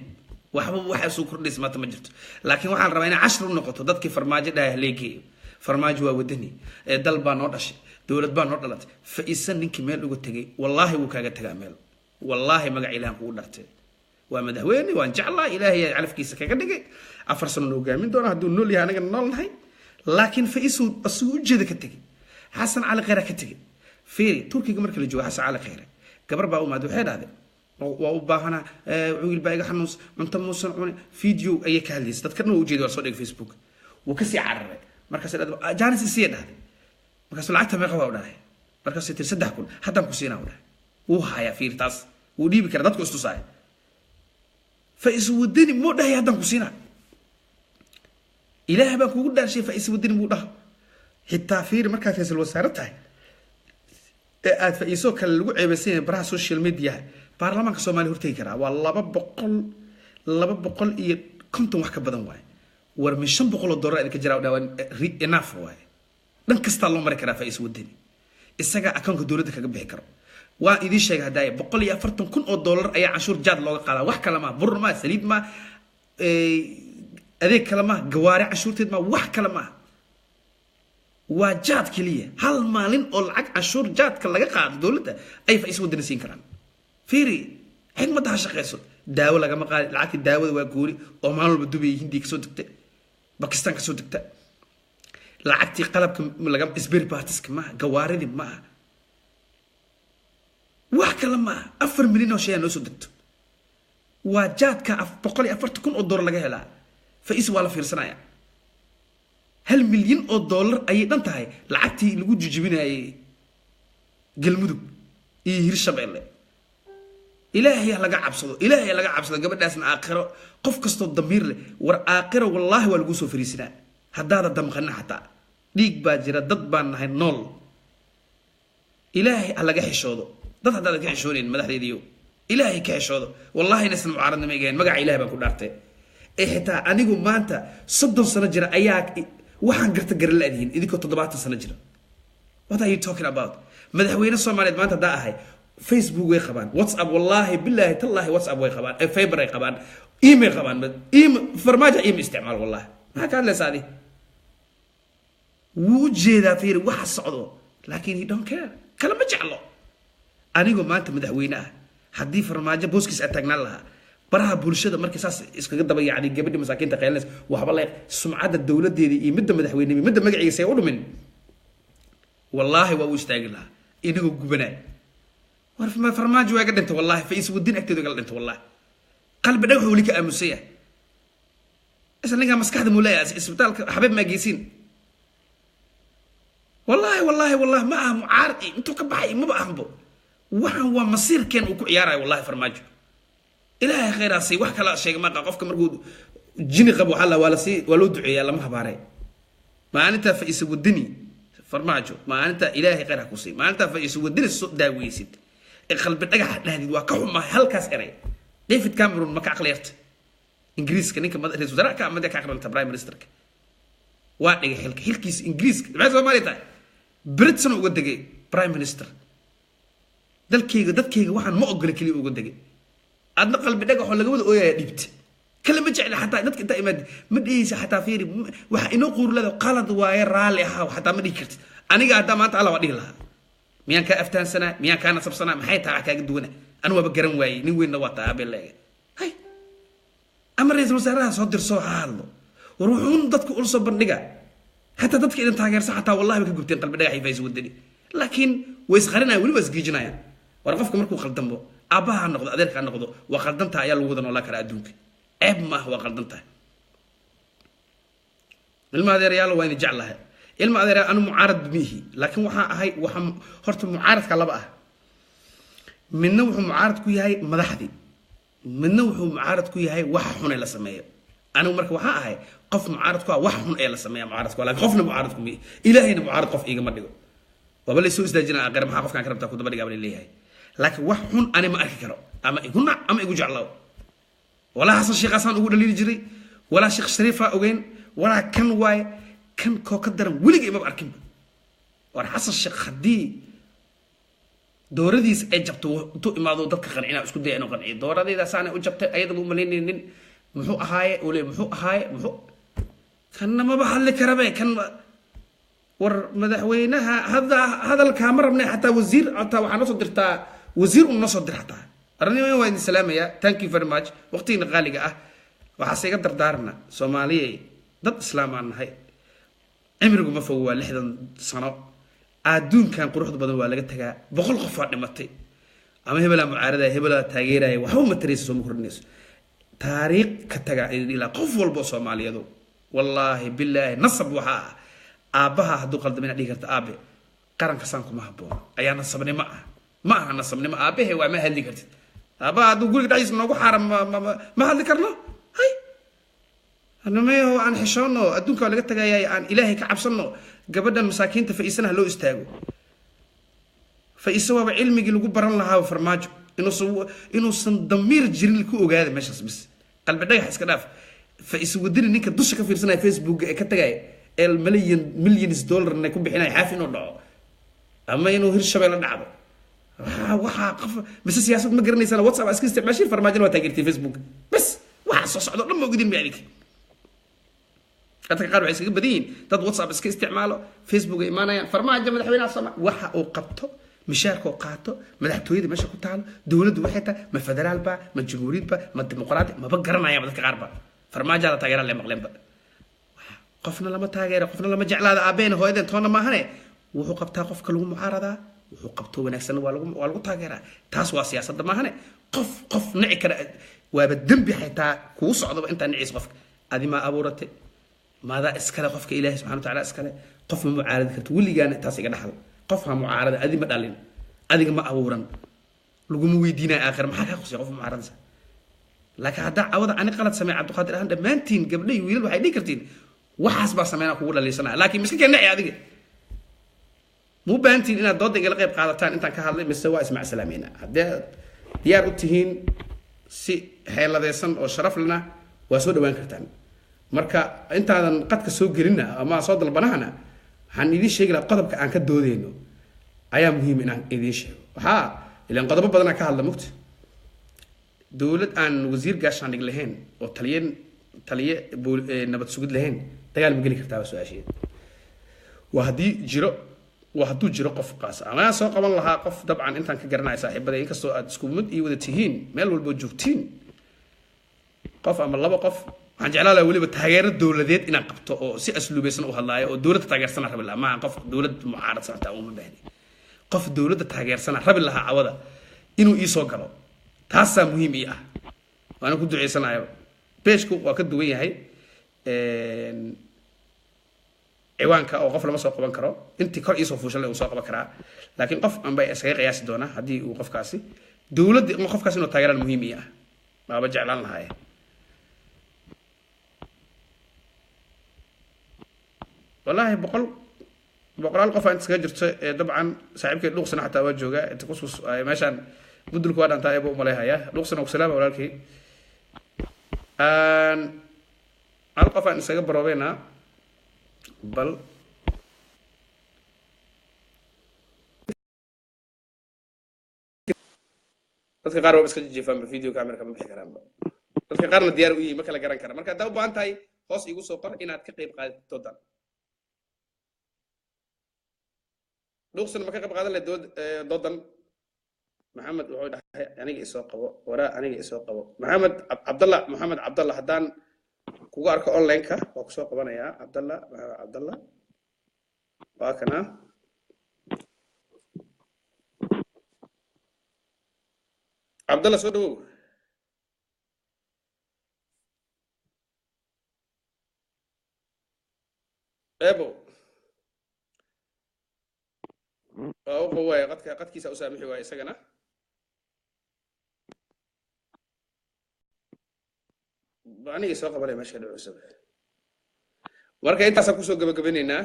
waxba waxa soo kordhaysa maanta ma jirto. Laakiin waxaan rabaa inay cashar u noqoto dadkii Farmaajo dhahay haleegeeyo, Farmaajo waa wadani ee dal baa noo dhashay, dowlad baa noo dhalatay. Fa-isa ninkii meel uga tegay, wallaahi wuu kaaga tegaa meel. Wallaahi magac Ilahan kugu dhartay, waa madaxweyne, waan jeclaa, Ilaahay calafkiisa kaga dhigay, 4 sano na hogaamin doona hadduu nool yahay, anaga nool nahay. Laakiin fa-isuu asigu ujeeda ka tegay, Xasan Cali Kheyra ka tegay. Fiiri, Turkiga marka la joogo, Xasan Cali Kheyre gabar baa u imaad, waxay dhahday waa u baahanaa, wiil baa iga xanuunsan, cunto muusan cuni. Video ayay ka hadlaysa, dadka dhan waa ujeeda, waa soo dhigay Facebook. Wuu kasii cararay. Markaasay dhahday chance isiya dhahday. Markaasuu lacagta meeqa waa u dhahay? Markaasay tiri 3,000 haddaan ku siinaa u dhahay. Wuu hayaa, fiir, taas wuu dhiibi karaa, dadku istusaaya. Fa Iswadani muu dhahay haddaan ku siinaa? Ilaah baan kugu dhaarshay, fa Iswadani muu dhaha? Xitaa fiiri, markaad ra'iisul wasaare tahay ee aad fa-iisoo kale lagu ceebeysan yahay baraha social mediaha, baarlamaanka Soomaaliya hortegi karaa waa 200, 250 wax ka badan waaye. War min $500 idinka jiraa dhawaan, enough waaye. Dhan kastaa loo mari karaa Faa-is Wadani, isagaa akoonka dowladda kaga bixi karo. Waa idiin sheegay hadaaye, $140,000 ayaa canshuur jaad looga qaadaa. Wax kale maa, bur maa, saliid maa, adeeg kale maa, gawaari canshuurteed maa, wax kale maa, waa jaad keliya. Hal maalin oo lacag canshuur jaadka laga qaado dowladda ay Faa-is Wadani siin karaan. Fiiri, xikmadda ha shaqeyso. Daawo lagama qaadi, lacagtii daawada waa gooni oo maalin walba Dubay, Hindiya kasoo degta, Bakistan kasoo degta. Lacagtii qalabka laga spare partiska maaha, gawaaridii maaha, wax kale maaha. 4 milyan oo shay aa noo soo degto, waa jaadka $140,000 laga helaa. Faa-is waa la fiirsanaya. $1 milyan ayay dhan tahay lacagtii lagu jijibinayay Galmudug iyo Hirshabeelle. Ilaahay ha laga cabsado, Ilaahay ha laga cabsado. Gabadhaasna aakhiro qof kastoo damiir leh, war aakhiro wallaahi waa laguu soo fariisinaa haddaada damqanin xataa. Dhiig baa jira, dad baan nahay nool. Ilaahay ha laga xishoodo. Dad haddaada ka xishoonayn madaxdeediyo, Ilaahay ka xishoodo. Wallahi inaysan mucaaradnimo igahayn, magaca Ilahay baan ku dhaartay. Ee xitaa anigu maanta 30 sano jira ayaa waxaan garta garan la-dihiin idinkoo 70 sano jira. What are you talking about? Madaxweyne Soomaaliyeed maanta haddaa ahay, Facebook way qabaan, WhatsApp, wallaahi bilaahi tallaahi, WhatsApp way qabaan, Viber ay qabaan, email qabaan. Email Farmaajo email isticmaal. Wallahi maxaa ka hadlaysaa adi? Wuu u jeedaa, fiiri waxa socdo, laakiin he don't care, kala ma jeclo. Anigoo maanta madaxweyne ah, haddii Farmaajo booskiis aad taagnaan lahaa, baraha bulshada markii saas iskaga daba yacni gabadhii masaakiinta qaylinaysa, waxba la sumcadda dowladeeda iyo midda madaxweynenimo, midda magaciisa say u dhumin, wallaahi waa u istaagi lahaa inagoo gubanay. War Farmaajo waa iga dhintay, wallahi Faa-is Wadin agteedu igala dhintay. Wallahi Qalbi Dhagax weli ka aamusan yahay. Isla ninkaa maskaxda muu leeyahay? Isbitaalka Xabeeb maa geysiin? Wallaahi wallaahi wallahi ma aha mucaarad intuu ka baxay, maba ahanbo. Waxaan waa masiirkeen uu ku ciyaarayo. Wallahi Farmaajo Ilaahay khayraasay. Wax kala sheega maqa. Qofka markuu jini qabo waxaa la waa lasii waa loo duceeyaa, lama habaaree. Maalintaa Faa-isa Wadani Farmaajo, maalinta Ilaahay khayr ha ku sii. Maalintaa Faa-isa Wadani soo daaweysid ee Qalbi Dhagaxa dhahdid, waa ka xumahay halkaas eray. David Cameron ma ka aqli yarta? Ingiriiska ninka ra-isul wasaaraha ka amada ka aqranta prime ministerka waa dhigay xilka, xilkiisa Ingiriiska. Maxay Soomaaliya tahay? Britain uga degay prime minister. Dalkayga, dadkayga waxaan ma ogola keliya uga degay. Adna Qalbi Dhagaxoo laga wada ooyaya dhiibta kale ma jecla. Xataa dadka intaa imaad ma dhihaysa xataa. Fiiri, waxa inoo quurlada qalad waaye, raalli ahaa xataa ma dhihi kartid. Aniga haddaa maanta alla waa dhihi lahaa. Miyaan kaa aftahansanaa? Miyaan kaa nasabsanaa? Maxay tahay wax kaaga duwana? Anu waaba garan waayey. Nin weynna waa tahay abeeleega hay. Ama ra-iisul wasaaraha soo dirsoo ha hadlo. War wuxuun dadku ula soo bandhiga, xataa dadka idin taageersan xataa wallahi way ka gubteen Qalbi Dhagax iyo Faa-is Wadani, laakiin way isqarinayaan, weli waa isgiijinayaan. War qofka markuu khaldamo, aabbaha ha noqdo, adeerka ha noqdo, waa khaldantaha ayaa lagu wada noolaan karaa adduunka. Ceeb maaha, waa qaldan tahay. Ilma adeerayaal, waa idin jeclahay. Ilma adeerayaal, anu mucaarad miihi, laakiin waxaa ahay waxa horta mucaaradka laba ah. Midna wuxuu mucaarad ku yahay madaxdii, midna wuxuu mucaarad ku yahay waxa xun ee la sameeyo. Anigu marka waxaa ahay qof mucaarad ku ah wax xun ee la sameeya mucaarad ku ah, laakiin qofna mucaarad ku miihi. Ilaahayna mucaarad qof iigama dhigo. Waaba laysoo istaajina aqira, maxaa qofkaan ka rabtaa, ku daba dhigaa baa leeyahay. Laakiin wax xun ani ma arki karo, ama igu nac ama igu jeclow. Walaa Xasan Sheekhaasaan ugu dhaliili jiray, walaa Sheekh Shariifa ogeyn, walaa kan waaye kan koo ka daran weligay imaba arkinba. War Xasan Sheekh haddii dooradiis ay jabto, intuu imaado dadka qancina, isku daya inuu qanciyo. Dooradayda saanay u jabtay, ayada ma umalaynaynin. Muxuu ahaaye ule? Muxuu ahaaye? Muxuu kanna maba hadli karabe kan. War madaxweynaha hadda hadalkaa ma rabnay. Xataa wasiir, xataa waxaa noo soo dirtaa wasiir, un noo soo dir xataa. Arrinima waa idin salaamayaa. Thank you very much waqtigiina qaaliga ah. Waxaase iga dardaarna, Soomaaliyay, dad islaam aan nahay, cimrigu ma fogo, waa 60 sano. Adduunkan quruxda badan waa laga tagaa. 100 qof waa dhimatay, ama hebelaa mucaaradaya, hebelaa taageeraya, waxba ma taraysa, soo ma kordhinayso. Taariikh ka tagaa ilaa qof walba oo Soomaaliyeedu. Wallaahi bilaahi, nasab waxaa ah aabbaha hadduu qaldamo inaad dhihi karta, "Aabe, qaranka saan kuma habboona," ayaa nasabnimo ah. Ma aha nasabnimo aabahe waa ma hadli kartid. Aabbaha hadduu guriga dhexdiisa noogu xaaram, ma hadli karno. Hay anamayaho, aan xishoono. Adduunka waa laga tagayay, aan Ilaahay ka cabsano. Gabadhan masaakiinta Faa-isana ha loo istaago. Faa-ise waaba cilmigii lagu baran lahaa. Farmaajo inuusan damiir jirin ku ogaada meeshaas bis. Qalbi Dhagax iska dhaaf. Fa iswadini ninka dusha ka fiirsanaya Facebook ee ka tagaya ee million millions dollarna ku bixinaya xaaf inuu dhaco ama inuu Hirshabelle dhacdo. Waxaa qof mise siyaasad ma garanaysana, WhatsApp iska isticmaashay, Farmaajona waa taageertay Facebook, bas waxa soo socdo dhan ma ogdin. Ma adinka dadka qaar waxay iskaga badan yihiin dad WhatsApp iska isticmaalo, Facebook ay imaanayaan, Farmaajo madaxweynaha Soomaaliya, waxa uu qabto, mishaarka uu qaato, madaxtooyada meesha ku taalo, dowladdu waxay tahay, ma federaal ba, ma jamhuuriyad ba, ma dimuqraadi, maba garanayaan dadka qaar ba. Farmaajaada taageeraan le maqleenba. Qofna lama taageero, qofna lama jeclaada, aabeen hooyadeen toonna maahane. Wuxuu qabtaa qofka lagu mucaaradaa, wuxuu qabto wanaagsanna waa lagu taageeraa. Taas waa siyaasadda maahane. Qof qof nici kara waaba dembi, xitaa kugu socdaba intaa niciis qofka. Adi maa abuuratay? Maadaa iskale qofka? Ilaahay subxana watacaala iskale. Qof ma mucaaradi karto weligaana, taas iga dhaxal. Qof ha mucaarada, adi ma dhalin, adiga ma abuuran, laguma weydiinaya aakhir. Maxaa kaa qusay qof mucaaradaysa? Laakiin haddaa cawada ani qalad samey, Cabdiqaadir ahaan, dhammaantiin gabdho iyo wiilal waxay dhihi kartiin waxaas baa sameynaa kugu dhaliisanaya, laakiin miska keen nici adiga. Ma u baahantihin inaad dooda igala qayb qaadataan intaan ka hadlay, mise waa ismacsalaameyna? Haddii aad diyaar u tihiin si xeeladeysan oo sharaf lena waa soo dhawaan kartaan. Marka intaadan qadka soo gelinna ama soo dalbanahana, waxaan idiin sheegi lahaa qodobka aan ka doodeyno ayaa muhiim inaan idiin sheego. Waxaa ilaan qodobo badanaa ka hadla mugta. Dowlad aan wasiir gaashaandhig lahayn oo taliye taliye nabad sugid lahayn dagaal ma geli kartaa? Waa su-aasheeda. Waa haddii jiro, waa hadduu jiro qof qaas ama aan soo qaban lahaa qof. Dabcan intaan ka garanayo saaxiibada, inkastoo aad isku mid iyo wada tihiin meel walboo joogtiin, qof ama laba qof waxaan jeclaan lahaa weliba taageero dowladeed inaan qabto oo si asluubeysan u hadlaayo oo dowladda taageersana rabi lahaa. Maaha qof dowlad mucaaradsan xataa uma baahni, qof dowladda taageersana rabi lahaa cawada inuu ii soo galo. Taasaa muhiim ii ah, waana ku duceysanayo. Page-ku waa ka duwan yahay ciwaanka oo qof lama soo qaban karo. Intii kor iisoo fuushan uu soo qaban karaa, laakiin qof anbay iskaga qiyaasi doonaa haddii uu qofkaasi dowladda, qofkaas inuu taageeraan muhiim ii ah, waaba jeclaan lahaaye. Wallaahi boqol boqolaal qof aa inta iskaga jirto. Ee dabcan saaxiibkay Dhuuqsana xataa waa joogaa inta kuskus meeshaan mudulku waa dhantaa eeba umalayhaya. Dhuuqsana, ku salaama walaalkii. Hal qof aan isaga baroobeynaa bal. Dadka qaar waaba iska jijiifaanba, video camera kama bixi karaanba. Dadka qaarna diyaar u yihiin, ma kala garan kara. Marka haddaa u baahan tahay, hoos igu soo qor inaad ka qayb qaadatid doodan. Dhuuqsan, ma ka qayb qaadan lahayd doodan? Maxamed wuxuu dhahay aniga isoo qabo, waraa aniga isoo qabo. Maxamed Cabdalla, Maxamed Cabdalla, haddaan kugu arko online-ka waa kusoo qabanayaa. Cabdalla Maxamed Cabdalla, waa kana. Cabdalla, soo dhawow. Ebo waa u qawaaya qadka, qadkiisa u saamixi waaya isagana. Aniga soo qabanaya meesha ka dhacusub. Marka intaasaan kusoo gabagabanaynaa.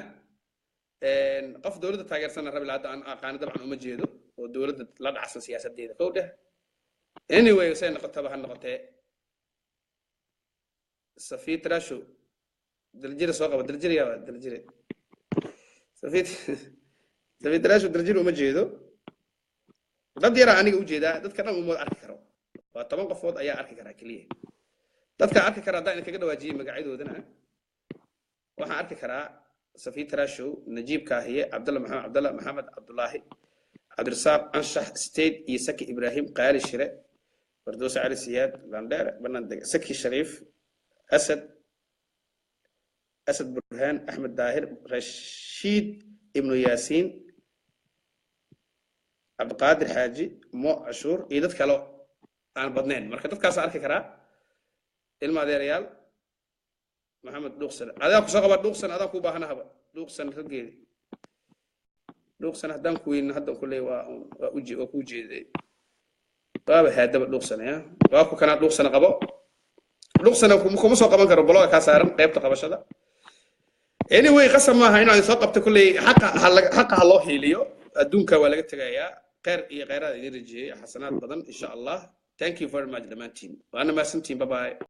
Qof dowladda taageersana rabi lahaa hadda aan aqaano, dabcan uma jeedo oo dowladda la dhacsan siyaasadeeda kow dheh. Anyway, say noqotaba ha noqotee. Safiit Rasho Daljire soo qaba. Daljire yaa Daljire? Safiit, Safiit Rasho Daljire uma jeedo. Dad yaraa aniga ujeedaa, dadka dhan uma arki karo. Waa 10 qofood ayaa arki karaa keliya. Dadka arki kara haddaan idinkaga dhawaajiyey magacyadoodana, waxaan arki karaa Safiit Rashow, Najiib Kaahiye, Cabdalla Maxamed Cabdalla, Maxamed Cabdulaahi, Cabdirasaaq Anshax State iyo Saki Ibraahim, Qaali Shire, Fardoose Cali Siyaad, Landheere Banaan Dega, Saki Shariif, Asad, Asad Burhaan, Axmed Daahir, Rashiid Ibnu Yaasiin, Cabdiqaadir Xaaji Mo Cashuur iyo dad kale aan badnayn. Marka dadkaas arki karaa. Ilma adeerayaal, Maxamed Dhuuqsan adaa kusoo qaba. Dhuuqsan, adaan kuu baahanahaba. Dhuuqsan raggeedi, Dhuuqsan haddaan ku weynin haddan kulley waa uje, waa kuu jeeday, waaba haadaba. Dhuuqsan ya waa ku kanaa. Dhuuqsana qabo. Dhuuqsana kuma soo qaban karo, block-ga kaa saaran qaybta qabashada. Anyway, qasab maaha inaan soo qabto kulley. Xaqa ha xaqa ha loo hiiliyo, adduunka waa laga tegayaa. Khayr iyo khayraad idin rajiyey, xasanaad badan insha Allah. Thank you very much dhammaantiin, waana mahadsantihiin. Bye bye.